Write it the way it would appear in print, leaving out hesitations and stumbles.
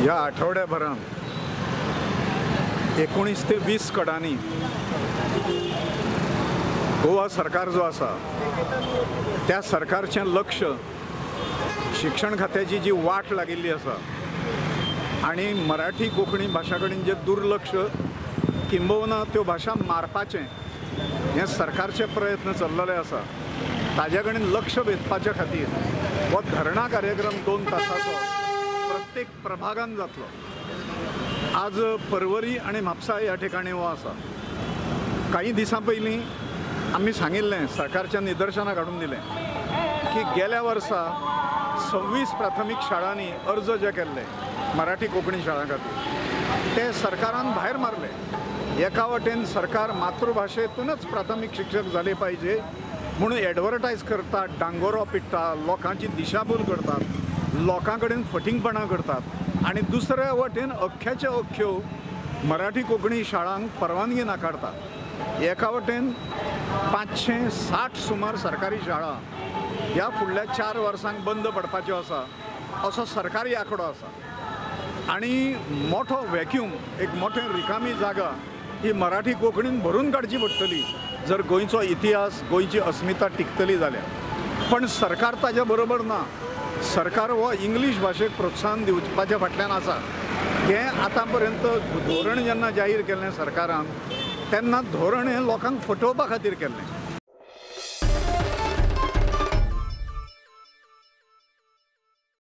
ह्या आठवड्याभरान 19 ते 20 कडांनी गोवा सरकार जो आसा त्या सरकारचें लक्ष शिक्षण खात्याची जी वाट लागिल्ली आसा आनी मराठी कोंकणी भाशा कडेन जे दुर्लक्ष किंबहुना त्यो भाशा मारपाचें हें सरकारचे प्रयत्न चल्लेले आसा ताजे कडेन लक्ष वेधपाच्या खातीर हो धरणा कार्यक्रम 2 तासाचो प्रत्येक प्रभागान जातलो। आज परवरी आनी म्हापसा ह्या ठिकाणी हो आसा। काही दिसां पयलीं आमी सांगिल्लें, सरकारच्या निदर्शनाक हाडून दिलें की गेल्या वर्सा 26 प्राथमीक शाळांनी अर्ज जे केल्ले मराठी कोंकणी शाळां खातीर ते सरकारान भायर मारले। एका वटेन सरकार मातृभाशेतूनच प्राथमीक शिक्षक जाले पाहिजे म्हणून एडवर्टायज करतात, डांगोरो पिट्टा, लोकांची दिशाभूल करतात, लोकां कडेन फटींगपणां करतात आनी दुसऱ्या वटेन अख्ख्याच्या अख्ख्यो मराठी कोंकणी शाळांक परवानगी नाकारतात। एका वटेन 560 सुमार सरकारी शाळा ह्या फुडल्या 4 वर्सांक बंद पडपाच्यो आसा असो सरकारी आंकडो आसा आनी मोठो वॅक्यूम, एक मोठे रिकामी जागा ही मराठी कोंकणीन भरून काडची पडटली जर गोंयचो इतिहास, गोंयची अस्मिता टिकतली जाल्यार। पण सरकार ताजे बरोबर ना। सरकार हो इंग्लीश भाशेक प्रोत्साहन दिवपाच्या फाटल्यान आसा। हें आतां पर्यंत धोरण जेन्ना जाहीर केल्लें सरकारान तेन्ना धोरण हें लोकांक फटोवपा खातीर केल्लें।